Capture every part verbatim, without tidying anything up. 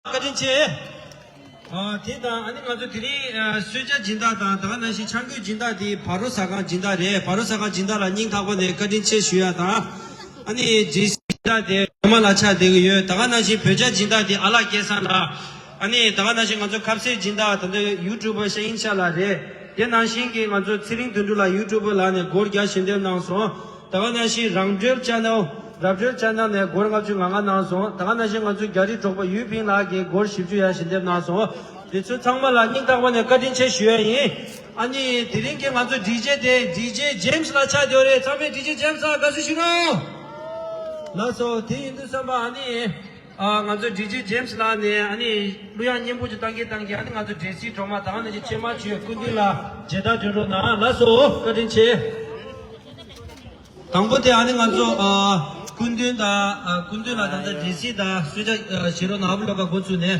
བཀའ་དྲིན་ཆེ། ཨ་དེ་དང་ཨ་ནི་ང་ཚོ་དེ་རིང་ཨ་གསོལ་ཇ་སྦྱིན་བདག་དང་ད་ག་ནང་བཞིན་ཆང་གོས་སྦྱིན་བདག་དེ་བ་རོ་ཟ་ཁང་སྦྱིན་བདག་རེད། བ་རོ་ཟ་ཁང་སྦྱིན་བདག་ལ་སྙིང་ཐག་པ་ནས་བཀའ་དྲིན་ཆེ་ཞུ་ཡ་དང་། ཨ་ནི་ཌི་སི་སྦྱིན་བདག་དེ་ཨ་མ་ལགས་ཆགས་བསྡད་ཀྱི་ཡོད། ད་ག་ནང་བཞིན་བོད་ཇ་སྦྱིན་བདག་དེ་ཨ་ལགས་སྐལ་བཟང་ལགས། ཨ་ནི་ད་ག་ནང་བཞིན་ང་ཚོ་ཁ་ཟས་སྦྱིན་བདག་ད་ལྟ་ཡུ་ཊུབ་པ་ཤ་ཧིན་ཤ་ལགས་རེད། དེ་ནང་བཞིན་གྱི་ང་ཚོ་ཚེ་རིང་དོན་གྲུབ་ལགས་ཡུ་ཊུབ་པ་ལགས་ནས་སྒོར་བརྒྱ་ཞལ་འདེབས་གནང་སོང་། ད་ག་ནང་བཞིན་རང་གྲོལ་ཅེ་ནལ། རབ་གྲོལ་ཅེ་ནལ་ནས་སྒོར་ལྔ་བཅུ་ང་ལྔ་གནང་སོང་། ད་ག་ནང་བཞིན་ང་ཚོའི་རྒྱ་རིགས་གྲོགས་པོ་ཡུས་ཕིང་ལགས་ཀྱིས་སྒོར་བཞི་བཅུ་ཡ་ཞལ་འདེབས་གནང་སོང་། དེ་ཚོ་ཚང་མ་ལ་སྙིང་ཐག་པ་ནས་བཀའ་དྲིན་ཆེ་ཞུ་ཡ་ཡིན། ཨ་ནི་དེ་རིང་གི་ང་ཚོ་ཌི་ཇེ་དེ་ཌི་ཇེ་ཇེམ་སི་ལགས་ཆགས་བསྡད་ཡོད་རེད། ཚང་མས་ཌི་ཇེ་ཇེམ་སི་ལགས་དགའ་བསུ་ཞུ་རོགས། ལགས་སོ། དེ་ཡིན་དུས་ཙམ་པ་ཨ་ནི་ཨ་ང་ཚོ་ཌི་ཇེ་ཇེམ་སི་ལགས་ནས་ཨ་ནི་གླུ་དབྱངས་སྙན་པོ་ཅིག་བཏང་གིན་བཏང་གིན་ཨ་ནི་ང་ཚོ་འབྲས་སིལ་སྒྲོལ་མ་དང་ཨ་ནི་ཆེད་མ་བྱོས་སྐུ་མདུན་ལ་མཇལ་དར་སྒྲོན་རོགས་གནང་། ལགས་སོ། བཀའ་དྲིན་ཆེ། དང་པོ་དེ་ཨ་ནི་ང་ཚོ་ཨ་སྐུ་མདུན་དང་ཨ་སྐུ་མདུན་ལ་ད་ལྟ་འབྲས་སིལ་དང་གསོལ་ཇ་ཨ་བཞེས་རོགས་གནང་། ཨ་བུ་ལོ་ཀ་འགོ་ཚུགས་ནས།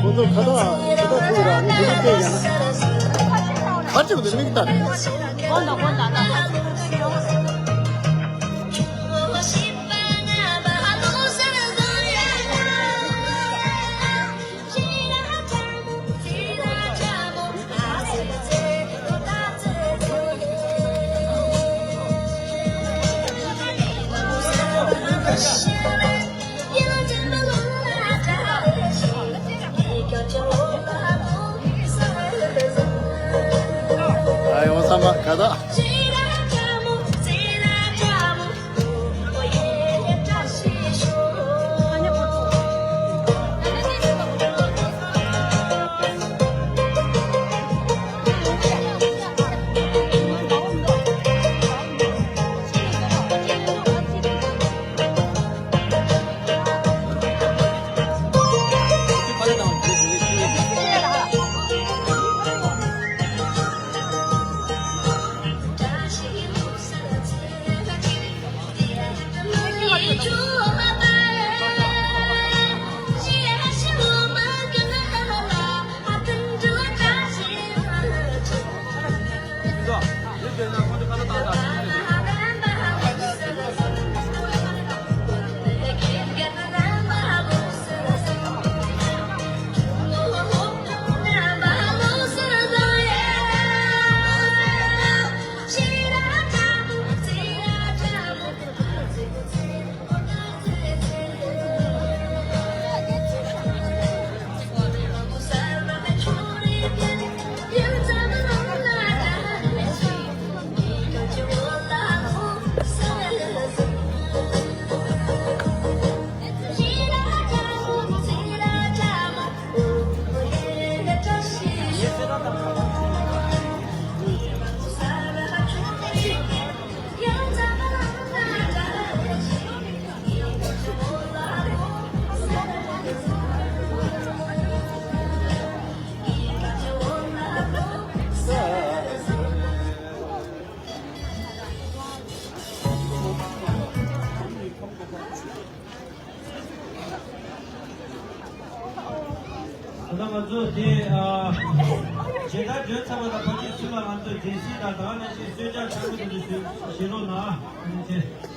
ཁོ་ཚོ་ཁ་ཐག་ཁ་ཐག་ཐུག་ར་ནི་དེ་ནི་བལྟས་ཡང་ན། ཁ་ཅིག་དེ་མིག་ལྟ་ནས། ཨ་ཡོང་བསམ་པ་ག་ད། ད་ལྟ་ང་ཚོ་དེ་ཨ་མཇལ་དར་སྒྲོན་ཚར་བ་དང་ཕལ་ཆེར་ཚུར་ལ་ང་ཚོ་འབྲས་སིལ་དང་ད་ག་ནང་བཞིན་གསོལ་ཇ་ཆང་གི་དེ་ཚོ་བཞེས་རོགས་གནང་། ཨ་ནི་ཚེ།